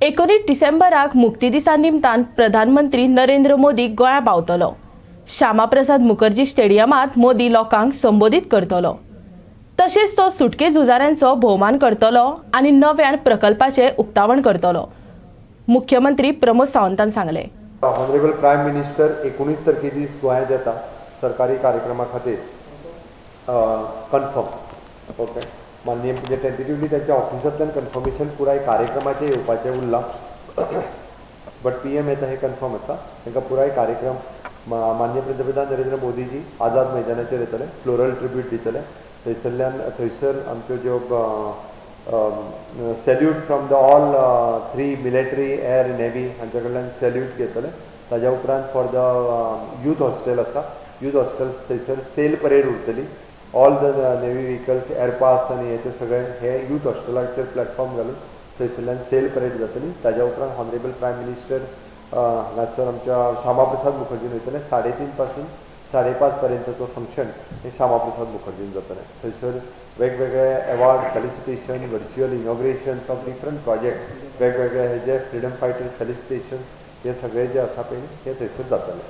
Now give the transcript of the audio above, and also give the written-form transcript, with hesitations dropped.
19 डिसेंबराक मुक्ती दिसा निमतान प्रधानमंत्री नरेंद्र मोदी गोंया पावतलो. श्यामाप्रसाद मुखर्जी स्टेडियमांत मोदी लोकांक संबोधीत करतलो. तशेंच तो सुटके झुजाऱ्यांचो भोवमान करतलो आनी नव्यान प्रकल्पाचें उक्तावण करतलो, मुख्यमंत्री प्रमोद सावंतान सांगलें. ऑनरेबल प्रायम मिनिस्टर 19 तारखे दीस गोंयांत येता सरकारी कार्यक्रमा खातीर, कन्फर्म. ओके, माननीय, म्हणजे टेंटेटिवली त्यांच्या ऑफिसांतल्यान कन्फर्मेशन पुराय कार्यक्रमाचें येवपाचें उरलां, बट पीएम येता हें कन्फर्म आसा. तांकां पुराय कार्यक्रम, माननीय पंतप्रधान नरेंद्र मोदीजी आझाद मैदानाचेर येतले, फ्लोरल ट्रिब्यूट दितले. थंयसरल्यान थंयसर आमच्यो ज्यो salute from the all three military, air, navy हांच्या कडल्यान सॅल्यूट घेतले. ताज्या उपरांत फॉर the youth hostel आसा, यूथ हॉस्टेल थंयसर सेल परेड उरतली. All the navy vehicles, air pass आनी हे ते सगळे हे यूथ हॉस्टेलाचेर प्लॅटफॉर्म घालून थंयसरल्यान सेल परेड जातली. ताज्या उपरांत ऑनरेबल प्रायम मिनिस्टर हांगासर आमच्या श्यामाप्रसाद मुखर्जीन वयतले. 3:30 पासून 5:30 पर्यंतचो फंक्शन हे श्यामाप्रसाद मुखर्जीन जातलें. थंयसर वेगवेगळे award, felicitation, virtual inauguration of different project, वेगवेगळे हे जे फ्रिडम फायटर फेलिसिटेशन, हे सगळे जे आसा पळय, हे थंयसर जातले.